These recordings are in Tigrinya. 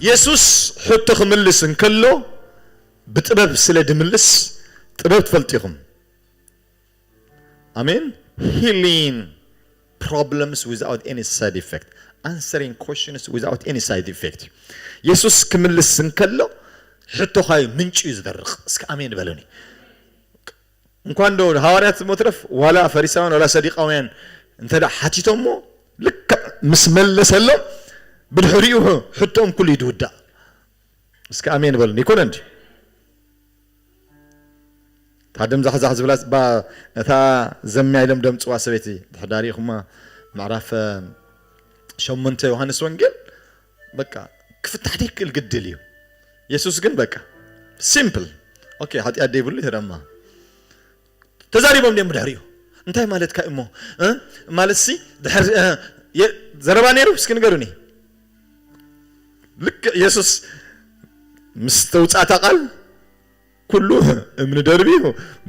የሱስ ሕቶ ክምልስ እንከሎ ብጥበብ ስለ ድምልስ፣ ጥበብ ትፈልጡ ኢኹም። ኣሜን። Healing problems without any side effect, answering questions without any side effect። የሱስ ክምልስ እንከሎ ሕቶኻ እዩ ምንጩ እዩ ዝደርቕ። እስኪ ኣሜን በሉኒ። እንኳን ዶ ሃዋርያት መትረፍ ዋላ ፈሪሳውያን ዋላ ሰዲቃውያን እንተ ደኣ ሓቲቶሞ ልክዕ ምስ መለሰሎም ብድሕሪኡ ሕቶኦም ኩሉ እዩ ድውዳእ። እስኪ ኣሜን በሉኒ። ይኮነ እንዲ እታ ድምዛሕዛሕ ዝብላ ባ ነታ ዘምያ ኢሎም ደምፅዋ ሰበይቲ ድሕዳሪ ኢኹማ ምዕራፍ ሸሞንተ ዮሃንስ ወንጌል በቃ ክፍታሕ ደይክእል ግድል እዩ። የሱስ ግን በቃ ሲምፕል ኦኬ ሓጢኣት ደይብሉ ይተደማ ተዛሪቦም ድዮም ብድሕሪኡ እንታይ ማለትካ እሞ እ? ማለት ሲ ድሕር እ፣ የ- ዘረባ ነይሩ እስኪ ንገሩኒ። ልክዕ የሱስ ምስ ተውፃእታ ቃል ኩሉ እምኒ ደርቢ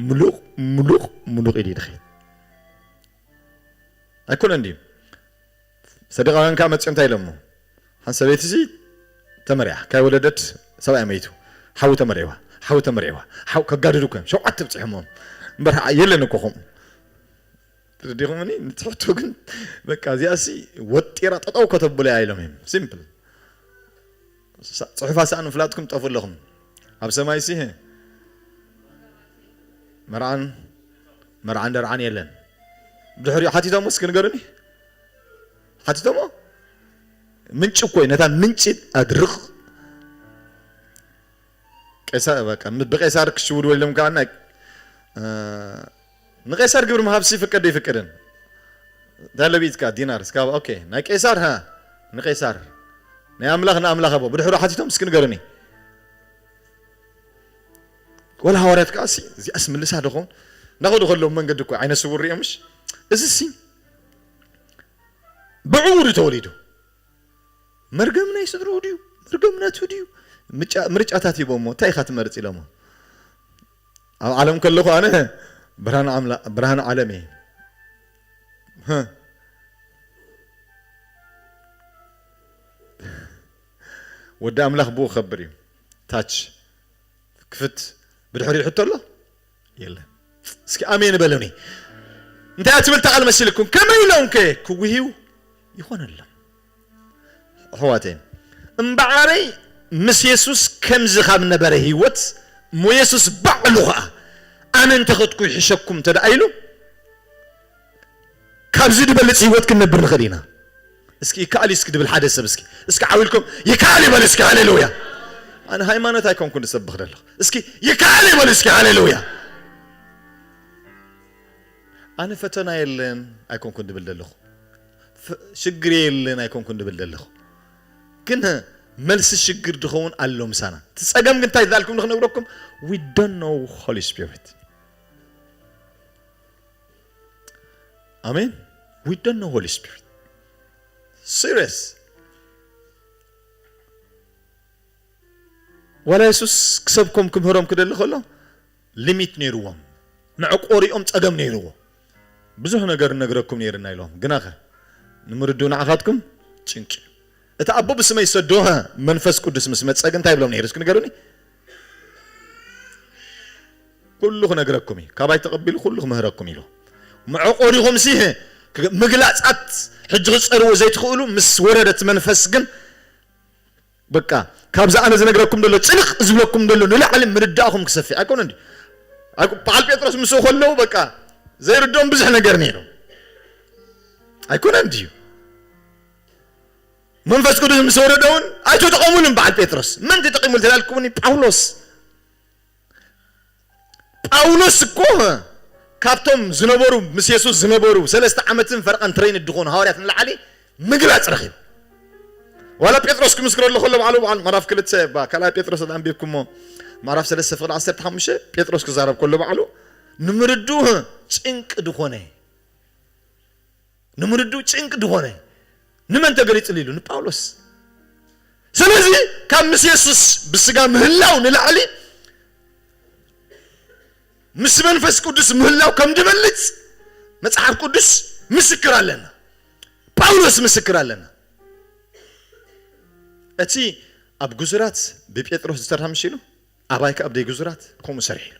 ሙሉቕ ሙሉቕ ሙሉቕ ኢሉ ይድኸ ኣይኮነ እንድዩ። ሰዲቃውያን ከዓ መፅኡ እንታይ ኢሎሞ ሓንቲ ሰበይቲ ሲ ተመሪዓ ካይ ወለደት ሰብኣይ መይቱ ሓዊ ተመሪዕዋ ሓዊ ተመሪዕዋ ሓው ከጋድዱ ኮም ሸውዓተ ብፅሕሞም እምበር የለን እኮ ከምኡ ትርዲኹምኒ ንትሕቶ ግን በቃ እዚኣ ሲ ወጢራ ጠጠው ከተብሎ እያ ኢሎም እዮም ሲምፕል ጽሑፋ ሰኣን ምፍላጥኩም ጠፉ ኣለኹም ኣብ ሰማይ ሲ መርዓን መርዓን ደርዓን የለን ድሕሪኡ ሓቲቶሞ እስኪ ንገሩኒ ሓቲቶሞ ምንጭ እኮ እዩ ነታ ምንጭ ኣድርቕ ቀይሳር በቃ ም- ብቀይሳር ክሽውድ ወይሎም ከዓ ናይ እ፣ ንቀይሳር ግብሪ ምሃብሲ ይፍቀድ ይፍቀድን እንታይ ለቢትካ ዲናር እስካ ኦኬ ናይ ቀይሳር ሃ ንቀይሳር ናይ ኣምላኽ ንኣምላኽ ኣቦ ብድሕሩ ሓቲቶም እስኪ ንገርኒ ወላ ሃዋርያት ከዓ ሲ እዚኣስ ምልሳ ዶ ኸውን እንዳኸዱ ከለዉ መንገዲ እኮ ዓይነ ስውር ሪኦም ምሽ እዚ ሲ ብዕኡ ድዩ ተወሊዱ መርገም ናይ ስድርኡ ድዩ መርገም ናቱ ድዩ ምርጫ- ምርጫታት ሂቦሞ እንታይ ኢኻ ትመርፅ ኢሎሞ ኣብ ዓለም ከለኹ ኣነ ብርሃን ኣምላ- ብርሃን ዓለም እየ ህ። ወዲ ኣምላኽ ብኡ ከብር እዩ ታች ክፍት ብድሕሪኡ ሕቶ ኣሎ የለን እስኪ ኣሜን በሉኒ እንታይ ትብል ተቓል መሲልኩም ከመይ ኢሎም ከ ክጉህዩ ይኾነሎም ኣሕዋተይ እምበዓረይ ምስ የሱስ ከምዚ ካብ ነበረ ህይወት እሞ የሱስ ባዕሉ ኸዓ ኣነ እንተኸድኩ ይሕሸኩም እንተ ደኣ ኢሉ ካብዚ ዝበልፅ ህይወት ክንነብር ንኽእል ኢና እስኪ ይከኣል እዩ እስኪ ድብል ሓደ ሰብ እስኪ እስኪ ዓው ኢልኩም ይከኣል ይበል እስኪ ሃሌሉያ ኣነ ሃይማኖት ኣይኮንኩን ዝሰብኽ ዘለኹ እስኪ ይከኣል ይበል እስኪ ሃሌሉያ ኣነ ፈተና የለን ኣይኮንኩን ድብል ዘለኹ ፍ- ሽግር የለን ኣይኮንኩን ድብል ዘለኹ ግን መልሲ ሽግር ድኸውን ኣሎ ምሳና እቲ ፀገም ግን እንታይ ዛልኩም ንክነግረኩም we don't know Holy Spirit ኣሜን we don't know Holy Spirit serious ዋላ የሱስ ክሰብኮም ክምህሮም ክደሊ ከሎ ሊሚት ነይርዎም መዕቆሪኦም ፀገም ነይርዎ ብዙሕ ነገር ነግረኩም ነይርና ኢሎም ግናኸ ንምርድኡ ንዓኻትኩም ጭንቂ እቲ ኣቦ ብስመይ ዝሰዶ መንፈስ ቅዱስ ምስ መፀ ግን እንታይ ብሎም ነይሩ እስኪ ንገሩኒ ኩሉ ክነግረኩም እዩ ካባይ ተቐቢሉ ኩሉ ክምህረኩም ኢሉ መዕቆሪኹም ሲ ምግላፃት ሕጂ ክፀርዎ ዘይትኽእሉ ምስ ወረደት መንፈስ ግን በቃ ካብዚ ኣነ ዝነግረኩም ዘሎ ፅልቕ ዝብለኩም ዘሎ ንላዕሊ ምርዳእኹም ክሰፊ ኣይኮነ እንዲ በዓል ጴጥሮስ ምስኡ ከለዉ በቃ ዘይርድኦም ብዙሕ ነገር ነይሩ ኣይኮነ እንድዩ መንፈስ ቅዱስ ምስ ወረደ እውን ኣይተጠቐሙሉን በዓል ጴጥሮስ መን ተጠቂሙ ተላልኩኒ ጳውሎስ ጳውሎስ እኮ ካብቶም ዝነበሩ ምስ የሱስ ዝነበሩ ሰለስተ ዓመትን ፈረቐን ትሬይን ድኾኑ ሃዋርያት ንላዕሊ ምግላፅ ረኺቡ ዋላ ጴጥሮስ ክምስክረሉ ከሎ ባዕሉ ባዕሉ ምዕራፍ ክልተ ካልኣይ ጴጥሮስ ኣንቢብኩሞ ምዕራፍ ሰለስተ ፍቕዲ ዓሰርተ ሓሙሽተ ጴጥሮስ ክዛረብ ከሎ ባዕሉ ንምርድኡ ጭንቂ ድኾነ ንምርድኡ ጭንቂ ድኾነ ንመን ተገሊጹሉ ኢሉ ንጳውሎስ ስለዚ ካብ ምስ የሱስ ብስጋ ምህላው ንላዕሊ ምስ መንፈስ ቅዱስ ምህላው ከም ድበልጽ መጽሓፍ ቅዱስ ምስክር ኣለና ጳውሎስ ምስክር ኣለና እቲ ኣብ ግዙራት ብጴጥሮስ ዝሰርሐ ምሽ ኢሉ፣ ኣባይ ከኣ ኣብ ደይ ግዙራት ከምኡ ሰርሕ ኢሉ።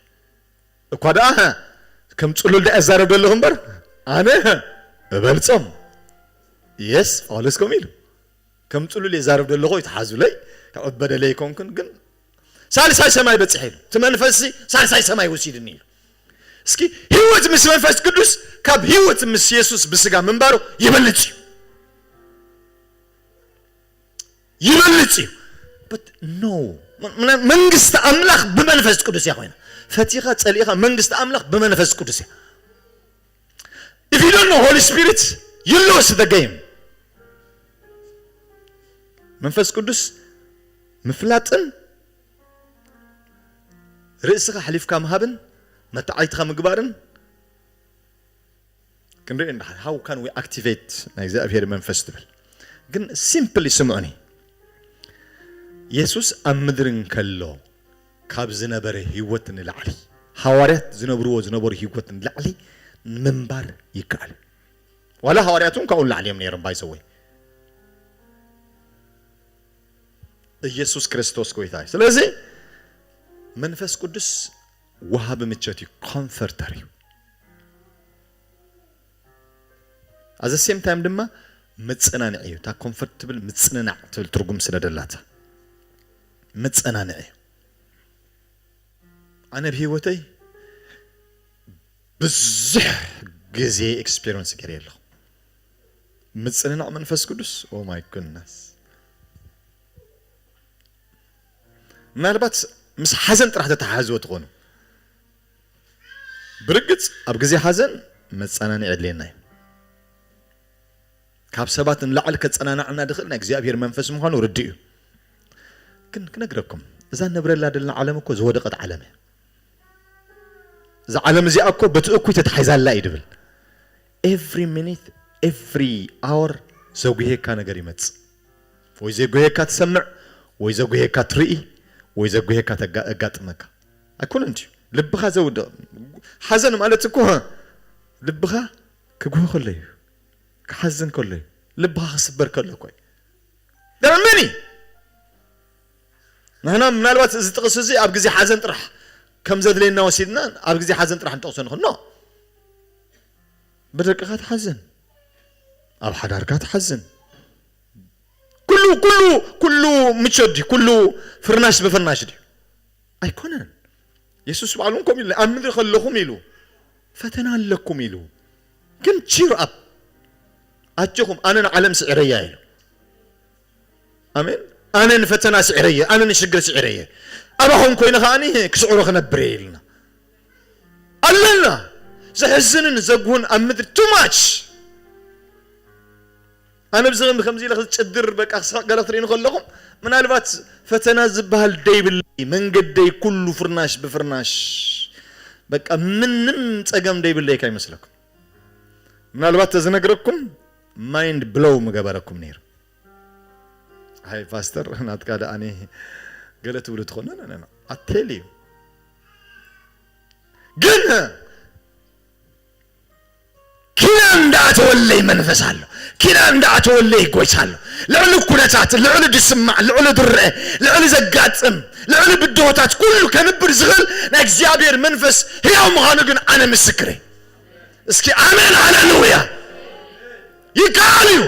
እኳ ደኣ ከም ጽሉል ደኣ እዛረብ ዘለኹ እምበር፣ ኣነ እበልጾም። የስ፣ ጳውሎስ ከምኡ ኢሉ። ከም ጽሉል እዛረብ ዘለኹ ይትሓዙለይ፣ ካብ በደለይ ኣይኮንኩን፣ ግን ሳልሳይ ሰማይ በጺሐ ኢሉ። እቲ መንፈስሲ ሳልሳይ ሰማይ ወሲድኒ ኢሉ። እስኪ ህይወት ምስ መንፈስ ቅዱስ ካብ ህይወት ምስ የሱስ ብስጋ ምንባሩ ይበልጽ እዩ። ይበልጽ እዩ። But no. ም-፣ ም-፣ መንግስቲ ኣምላኽ ብመንፈስ ቅዱስ እያ ኮይና። ፈቲኻ ጸሊእኻ መንግስቲ ኣምላኽ ብመንፈስ ቅዱስ እያ። If you don't know Holy Spirit, you lose the game. መንፈስ ቅዱስ ምፍላጥን ርእስኻ ኣሕሊፍካ ምሃብን መተዓይትኻ ምግባርን ክንርኢ እንድሓር። How can we activate ናይ እግዚኣብሔር መንፈስ ትብል? ግን simply ስምዑኒ። የሱስ ኣብ ምድሪ እንከሎ ካብ ዝነበረ ህይወት ንላዕሊ፣ ሃዋርያት ዝነብርዎ ዝነበሩ ህይወት ንላዕሊ ምንባር ይከኣል። ዋላ ሃዋርያት እውን ካብኡ ንላዕሊ እዮም ነይሮም፣ by the way። ኢየሱስ ክርስቶስ ጎይታ እዩ። ስለዚ መንፈስ ቅዱስ ወሃቢ ምቸት እዩ፣ ኮምፈርተር እዩ። At the same time ድማ መጸናንዒ እዩ። እታ ኮምፈርት ትብል ምጽንናዕ ትብል ትርጉም ስለ ደላታ መጸናንዒ እዩ። ኣነ ኣብ ህይወተይ ብዙሕ ግዜ ኤክስፔሪንስ ገይረ ኣለኹ። ምጽንናዕ መንፈስ ቅዱስ፣ oh my goodness። ምናልባት ምስ ሓዘን ጥራሕ ተተሓሕዝዎ ትኾኑ። ብርግጽ ኣብ ግዜ ሓዘን መጸናንዒ የድልየና እዩ። ካብ ሰባት ንላዕሊ ከጸናንዓና ዝኽእል ናይ እግዚኣብሔር መንፈስ ምዃኑ ርዱእ እዩ። ግን ክነግረኩም፣ እዛ ንነብረላ ዘለና ዓለም እኮ ዝወደቐት ዓለም እያ። እዛ ዓለም እዚኣ እኮ በቲ እኩይ ተታሒዛ ኣላ እዩ ድብል። Every minute, every hour ዘጉሄካ ነገር ይመጽእ። ወይ ዘጉሄካ ትሰምዕ፣ ወይ ዘጉሄካ ትርኢ፣ ወይ ዘጉሄካ ተጋ-፣ ኣጋጥመካ። ኣይኮነን ድዩ? ልብኻ ዘውድቕ። ሓዘን ማለት እኮ ልብኻ ክጉህ ከሎ እዩ። ክሓዝን ከሎ እዩ። ልብኻ ክስበር ከሎ እኮ እዩ። There are many። ንሕና ምናልባት እዚ ጥቕሲ እዚ ኣብ ግዜ ሓዘን ጥራሕ ከም ዘድልየና ወሲድና ኣብ ግዜ ሓዘን ጥራሕ ንጠቕሶ ንኽእል። ኖ። ብደቅኻ ትሓዝን፣ ኣብ ሓዳርካ ትሓዝን። ኩሉ፣ ኩሉ፣ ኩሉ ምቾት ድዩ? ኩሉ ፍርናሽ ብፍርናሽ ድዩ? ኣይኮነን። የሱስ ባዕሉ እውን ከምኡ ኢሉ፣ ኣብ ምድሪ ከለኹም ኢሉ፣ ፈተና ኣለኩም ኢሉ። ግን ቺር ኣፕ፣ ኣጆኹም፣ ኣነ ንዓለም ስዒረያ ኢሉ። ኣሜን። ኣነ ንፈተና ስዒረየ፣ ኣነ ንሽግር ስዒረየ። ኣባኹም ኮይነ ከኣኒ ክስዕሮ ክነብር እየ ኢልና። ኣለና። ዘሕዝንን ዘጉህን ኣብ ምድሪ ቱ ማች። ኣነ ብዚ ከም-፣ ከምዚ ኢለ ክጭድር በቃ ክስሕቕ ገለ ክትርእዩ ከለኹም፣ ምናልባት ፈተና ዝበሃል ደይብለይ፣ መንገደይ ኩሉ ፍርናሽ ብፍርናሽ፣ በቃ ምንም ጸገም ደይብለይ ከይመስለኩም። ምናልባት ተዝነግረኩም ማይንድ ብሎው ምገበረኩም ነይሩ። ሃይ ፓስተር፣ ናትካ ደኣ ኣነ ገለ ትብሉ ትኾኑ? ኖ፣ ኖ፣ ኖ። ኣቴል እዩ። ግን ኪዳን እንዳኣተወለይ መንፈስ ኣሎ። ኪዳን እንዳኣተወለይ ጎይታ ኣሎ። ልዕሊ ኩነታት፣ ልዕሊ ድስማዕ፣ ልዕሊ ድርአ፣ ልዕሊ ዘጋጥም፣ ልዕሊ ብድሆታት ኩሉ ከንብር ዝኽእል ናይ እግዚኣብሔር መንፈስ ህያው ምዃኑ ግን ኣነ ምስክር እየ። እስኪ ኣሜን፣ ሃሌሉያ። ይከኣል እዩ።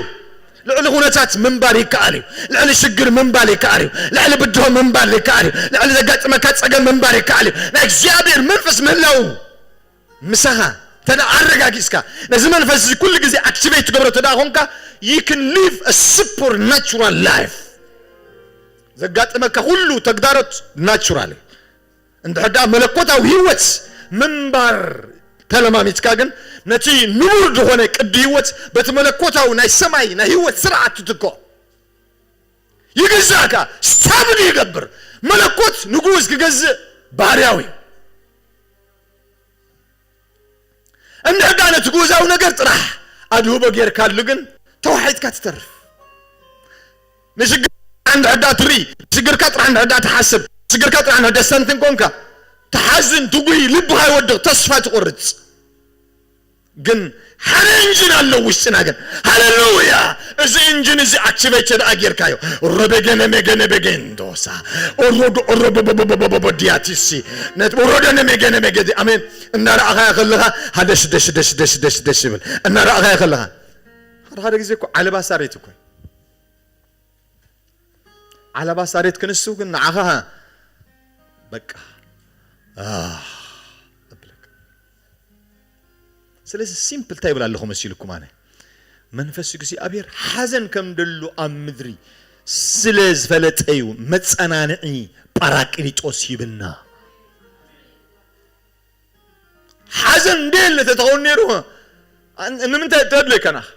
ልዕሊ ኩነታት ምንባር ይከኣል እዩ። ልዕሊ ሽግር ምንባር ይከኣል እዩ። ልዕሊ ብድሆ ምንባር ይከኣል እዩ። ልዕሊ ዘጋጥመካ ጸገም ምንባር ይከኣል እዩ። ናይ እግዚኣብሔር መንፈስ ምህላው ምሳኻ እንተ ደኣ ኣረጋጊጽካ፣ ነዚ መንፈስ እዚ ኩሉ ግዜ ኣክቲቬት ትገብሮ እንተ ደኣ ኾንካ፣ you can live a supernatural life። ዘጋጥመካ ኩሉ ተግዳሮት ናቹራል እዩ። እንድሕር ደኣ መለኮታዊ ህይወት ምንባር ተለማሚድካ ግን፣ ነቲ ንቡር ዝኾነ ቅዲ ህይወት በቲ መለኮታዊ ናይ ሰማይ ናይ ህይወት ስርዓት ትትክኦ። ይግዛእካ፣ ሳብን ይገብር። መለኮት ንጉስ ክገዝእ ባህርያዊ እዩ። እንድሕር ደኣ ነቲ ግኡዛዊ ነገር ጥራሕ ኣድህቦ ጌርካሉ ግን ተዋሒጥካ ትተርፍ። ንሽግር እንድሕር ደኣ ትርኢ፣ ሽግርካ ጥራሕ እንድሕር ደኣ ትሓስብ፣ ሽግርካ ጥራሕ እንድሕር ደኣ ተስተንትን ኮንካ፣ ትሓዝን፣ ትጉሂ፣ ልብኻ ይወድቕ፣ ተስፋ ትቆርጽ። ግን ሓደ እንጅን ኣሎ ውሽጥና። ግን ሃሌሉያ፣ እዚ እንጅን እዚ ኣክቲቬትድ ኣጌርካዮ። ሮበገነ መገነ በገንዶሳ ኦሮዶ ኦሮቦቦቦቦቦቦ ዲያቲሲ ነት ኦሮደነ መገነ መገዲ ኣሜን። እናረኣኻዮ ከለኻ ሃደሽ ደሽ ደሽ ደሽ ደሽ ደሽ ይብል። እናረኣኻዮ ከለኻ ሓደ ሓደ ግዜ እኮ ዓለባ ሳሬት እኮ ዓለባ ሳሬት ክንሱ ግን ንዓኻ በቃ ኣህ፣ እብለካ። ስለዚ ሲምፕል እንታይ ይብል ኣለኹ መሲልኩም? ኣነ መንፈስ እግዚኣብሔር ሓዘን ከም ደሎ ኣብ ምድሪ ስለ ዝፈለጠ እዩ መጸናንዒ ጳራቅሊጦስ ሂብና። ሓዘን እንዴለ ተተኸውን ነይሩ፣ ንምንታይ ተድለይ ከናኽ?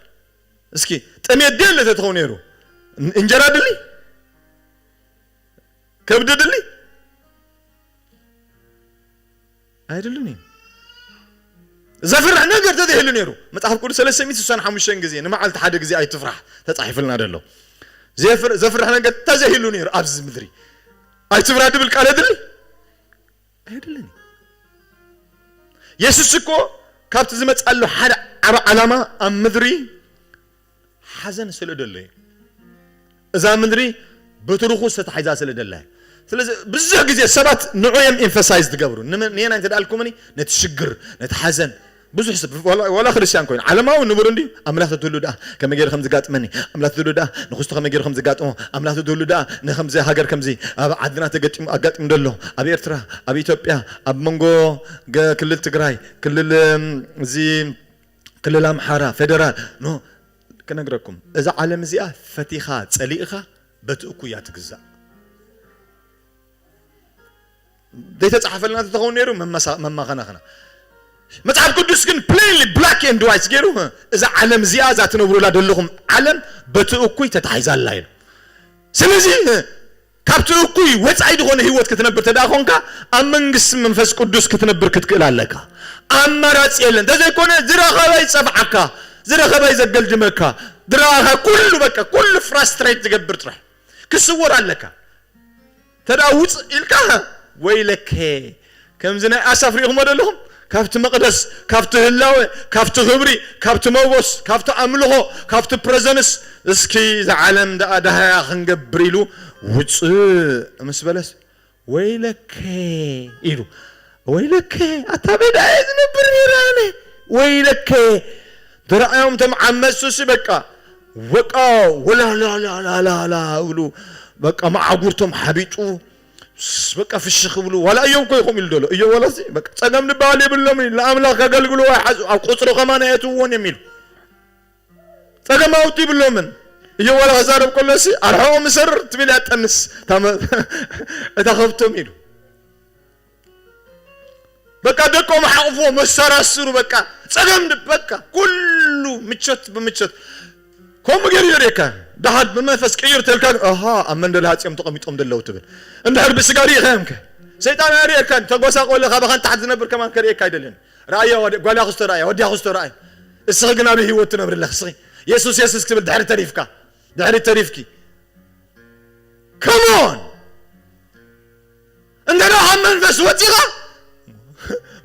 እስኪ ጥሜት ድል ተተኸው ነይሩ። እንጀራ ድሊ ከብዲ ድሊ ኣይድልን እዩ። ዘፍርሕ ነገር ተዘይህሉ ነይሩ። መጽሓፍ ቅዱስ ሰለስተ ሚእቲ ስሳን ሓሙሽተን ግዜ ንመዓልቲ ሓደ ግዜ ኣይትፍራሕ ተጻሒፍልና ደሎ። ዘፍር-፣ ዘፍርሕ ነገር ተዘይህሉ ነይሩ ኣብዚ ምድሪ። ኣይትፍራሕ ድብል ቃል ድሊ ኣይድልን እዩ። የሱስ እኮ ካብቲ ዝመጽኣሉ ሓደ ዓቢ ዓላማ ኣብ ምድሪ ሓዘን ስለ ደሎ እዩ። እዛ ምድሪ ብትሩኹ ዝተታሒዛ ስለ ደላ እያ። ስለዚ ብዙሕ ግዜ ሰባት ንዑ እዮም ኤምፋሳይዝ ዝገብሩ። ንመን-፣ ንየናይ እንተ ደኣልኩምኒ፣ ነቲ ሽግር፣ ነቲ ሓዘን፣ ብዙሕ ሰብ፣ ዋላ፣ ዋላ ክርስቲያን ኮይኑ፣ ዓለማዊ ንቡር እንድዩ፣ ኣምላኽ ተትህሉ ደኣ፣ ከመይ ገይሩ ከም ዝጋጥመኒ፣ ኣምላኽ ተትህሉ ደኣ፣ ንኽስቶ ከመይ ገይሩ ከም ዝጋጥሞ፣ ኣምላኽ ተትህሉ ደኣ፣ ንኸምዚ ሃገር ከምዚ፣ ኣብ ዓድና ተገጢሙ፣ ኣጋጢሙ ደሎ፣ ኣብ ኤርትራ፣ ኣብ ኢትዮጵያ፣ ኣብ መንጎ ገ-፣ ክልል ትግራይ፣ ክልል፣ እም፣ እዚ ክልል ኣምሓራ፣ ፌደራል፣ ኖ፣ ክነግረኩም፣ እዛ ዓለም እዚኣ ፈቲኻ ጸሊእኻ በቲ እኩይ እያ ትግዛእ። ዘይተጻሕፈልና እንተተኸውን ነይሩ መመሳ-፣ መማኸናኸና። መጽሓፍ ቅዱስ ግን ፕሌንሊ ብላክ ኤንድ ዋይት ገይሩ፣ እዛ ዓለም እዚኣ፣ እዛ ትነብሩላ ዘለኹም ዓለም በቲ እኩይ ተታሒዛላ ኢሉ። ስለዚ ካብቲ እኩይ ወጻኢ ዝኾነ ህይወት ክትነብር ተደኣ ኾንካ፣ ኣብ መንግስቲ መንፈስ ቅዱስ ክትነብር ክትክእል ኣለካ። ኣማራጺ የለን። እንተዘይኮነ ዝረኸበ ይጸፍዓካ፣ ዝረኸበ ዘገልድመካ፣ ዝረኣኻ ኩሉ በቃ ኩሉ ፍራስትሬት ዝገብር ጥራሕ ክስወር ኣለካ። ተዳ ውጽእ ኢልካ ወይለከ። ከምዚ ናይ ኣሳፍ ሪኢኹሞ ዶ ኣለኹም? ካብቲ መቕደስ፣ ካብቲ ህላወ፣ ካብቲ ክብሪ፣ ካብቲ መጎስ፣ ካብቲ ኣምልኾ፣ ካብቲ ፕረዘንስ፣ እስኪ እዛ ዓለም ደኣ ደሃያ ክንገብር ኢሉ ውጽእ ምስ በለስ፣ ወይለከ ኢሉ። ወይለከ፣ ኣታ በይ ደኣ እየ ዝነብር ነይረ ኣነ? ወይለከ። ዝረኣዮም እቶም ዓመጽቲ በቃ፣ በቃ፣ ወላላላላላ እብሉ፣ በቃ፣ መዓጉርቶም ሓቢጡ፣ ስ-፣ በቃ፣ ፍሽኽ እብሉ። ዋላ እዮም እኮ ይኹም ኢሉ ደሎ። እዮም ዋላ ሲ፣ በቃ፣ ጸገም ዝበሃል የብሎምን። ንኣምላኽ ከገልግሉ ኣይሓዙ። ኣብ ቁጽሪ ከማን ኣየትውዎን እዮም ኢሉ። ጸገም ኣውት ይብሎምን። እዮም ዋላ ክዛረብ ከሎ ሲ፣ ኣርሕቖ ምሰር ትብል እያ ጠንስ። እታ መ-፣ እታ ከብቶም ኢሉ። በቃ ደቆም ሓቕፎ መሰራስሩ በቃ ጸገም ድ-፣ በቃ ኩሉ ምቾት ብምቾት። ከምኡ ገይሩ የርእየካ። ደሓር ብመንፈስ ቅይር ተልካ፣ ኣሃ፣ ኣብ መንደል ሃጽዮም ተቐሚጦም ደለዉ ትብል። እንድሕር ብስጋ ርኢኻዮም ከ? ሰይጣን ኣርእየካን፣ ተጎሳቆለ ካባኻን ታሕቲ ዝነብር ከማን ከርእየካ ኣይደልን። ረኣያ ወዲ-፣ ጓልያ ክስቶ ረኣያ፣ ወዲያ ክስቶ ረኣያ። እስኺ ግን ኣበይ ህይወት ትነብሪ ኣለኺ? እስኺ የሱስ የሱስ ክትብል ድሕሪ ተሪፍካ፣ ድሕሪ ተሪፍኪ። ከሞን እንተ ደኣ ካብ መንፈስ ወጺኻ፣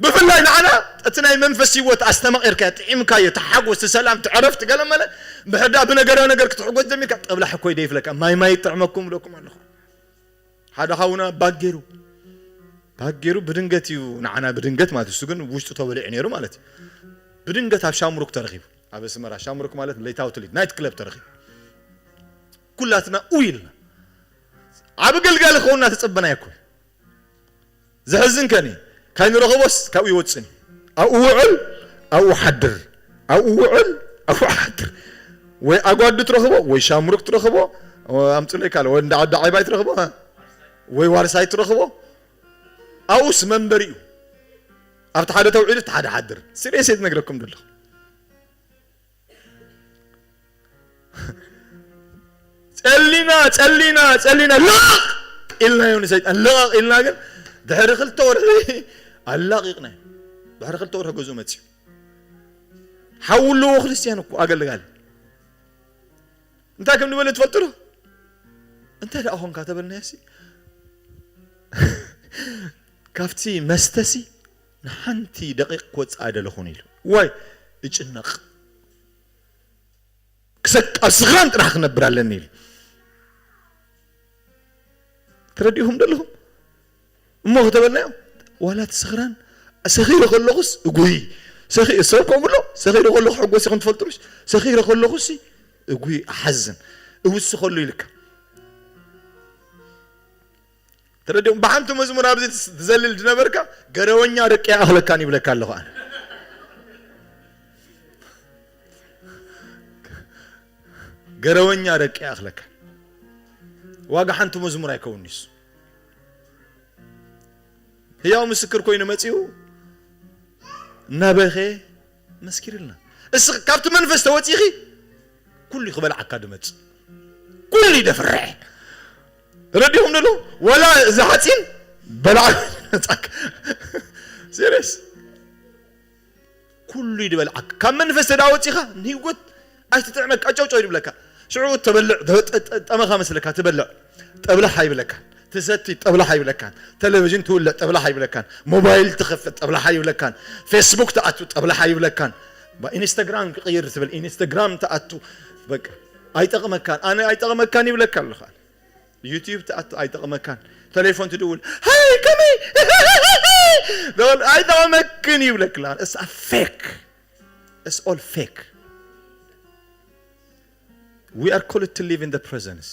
ብፍላይ ንዓና እቲ ናይ መንፈስ ህይወት ኣስተማቒርካዮ፣ ጥዒምካዮ፣ እቲ ሓጎስ፣ እቲ ሰላም፣ እቲ ዕረፍቲ፣ ገለ መለ፣ ብሕዳ ብነገራዊ ነገር ክትሕጎስ ጀሚርካ፣ ጠብላሕ እኮ እዩ ደይፍለካ፣ ማይ ማይ ይጥዕመኩም ኢለኩም ኣለኹ። ሓደ ሓውና ባግ ገይሩ፣ ባግ ገይሩ ብድንገት እዩ፣ ንዓና ብድንገት ማለት፣ እሱ ግን ውሽጡ ተበሊዑ ነይሩ ማለት እዩ። ብድንገት ኣብ ሻምሩክ ተረኺቡ፣ ኣብ ኣስመራ ሻምሩክ ማለት ሌት ኣውት ሌት፣ ናይት ክለብ ተረኺቡ። ኩላትና ኡ ኢልና። ዓቢ ገልጋሊ ክኸውንና ተጸበና እኮ። ዘሕዝን ከኒ፣ ካይንረኽቦስ ካብኡ ይወጽን። ኣብኡ ውዕል፣ ኣብኡ ሓድር። ኣብኡ ውዕል፣ ኣብኡ ሓድር። ወይ ኣጓዱ ትረኽቦ፣ ወይ ሻምሩክ ትረኽቦ፣ ኣምጽለይ ካልእ፣ ወይ እንዳ ዓዲ ዓባይ ትረኽቦ፣ እ? ወይ ዋርሳይ ትረኽቦ። ኣብኡስ መንበሪኡ። ኣብቲ ሓደ ተውዒሉ፣ እቲ ሓደ ሓድር። ሲሪየስ እየ ዝነግረኩም ዘለኹ። ጸሊና፣ ጸሊና፣ ጸሊና፣ ልቐቕ ኢልናዮ ንሰይጣን። ልቐቕ ኢልና ግን ድሕሪ ክልተ ወርሒ ኣላቒቕናዮ። ድሕሪ ክልተ ወርሒ ገዝኡ መጺኡ። ሓው ኣለዎ ክርስትያን እኮ ኣገልጋሊ። እንታይ ከም ዝበለ ትፈልጡ ዶ? እንታይ ደኣ ኾንካ ተበልናዮ ሲ፣ ካብቲ መስተሲ ንሓንቲ ደቂቕ ክወጽእ ኣይደለኹን ኢሉ። ዋይ፣ እጭነቕ። ክሰቅ ኣብ ስኽራን ጥራሕ ክነብር ኣለኒ ኢሉ። ተረዲእኹም ደለኹም? እሞ ከተበልናዮ፣ ዋላ እቲ ስኽራን፣ ሰኺረ ከለኹስ እጉይ፣ ሰኺ-፣ ሰብ ከምኡ ኣሎ፣ ሰኺረ ከለኹ ሕጎስ ኢኹም ትፈልጡ፣ ምሽ? ሰኺረ ከለኹሲ እጉይ፣ እሓዝን፣ እውስኸሉ ኢልካ። ተረዲኦም፣ ብሓንቲ መዝሙር ኣብዚ ትዘልል ዝነበርካ፣ ገረወኛ ደቂ ይኣኽለካን ይብለካ ኣለኹ ኣነ። ገረወኛ ደቂ ይኣኽለካን። ዋጋ ሓንቲ መዝሙር ኣይከውንስ። ህያው ምስክር ኮይኑ መጺኡ እናበኸ መስኪርልና። እስኺ ካብቲ መንፈስ ተወጺኺ ኩሉ ክበልዓካ ድመጽእ። ኩሉ ይደፍርዐ። ተረዲኹም ደሎ? ወላ እዚ ሓጺን በልዓ መጻካ። ሲሪየስ። ኩሉ ይድበልዓካ። ካብ መንፈስ ተዳ ወጺኻ ንህይወት ኣይትጥዕመካ፣ ጨውጨው ይብለካ። ሽዑ ተበልዕ፣ ተ-፣ ተ-፣ ተ-፣ ጠመኻ መስለካ ትበልዕ፣ ጠብላሕ ኣይብለካን። ትሰቲ፣ ጠብላሕ ኣይብለካን። ቴሌቪዥን ትውልዕ፣ ጠብላሕ ኣይብለካን። ሞባይል ትኸፍት፣ ጠብላሕ ኣይብለካን። ፌስቡክ ትኣቱ፣ ጠብላሕ ኣይብለካን። ባ-፣ ኢንስታግራም ክቕይር ትብል፣ ኢንስታግራም ትኣቱ። በቃ፣ ኣይጠቕመካን። ኣነ ኣይጠቕመካን ይብለካ ኣለኻ። ዩቲዩብ ትኣቱ፣ ኣይጠቕመካን። ቴሌፎን ትድውል፣ ሃይ፣ ከመይ? ደወል፣ ኣይጠቕመክን ይብለክ ኣለኻ። It's a fake. It's all fake. We are called to live in the presence.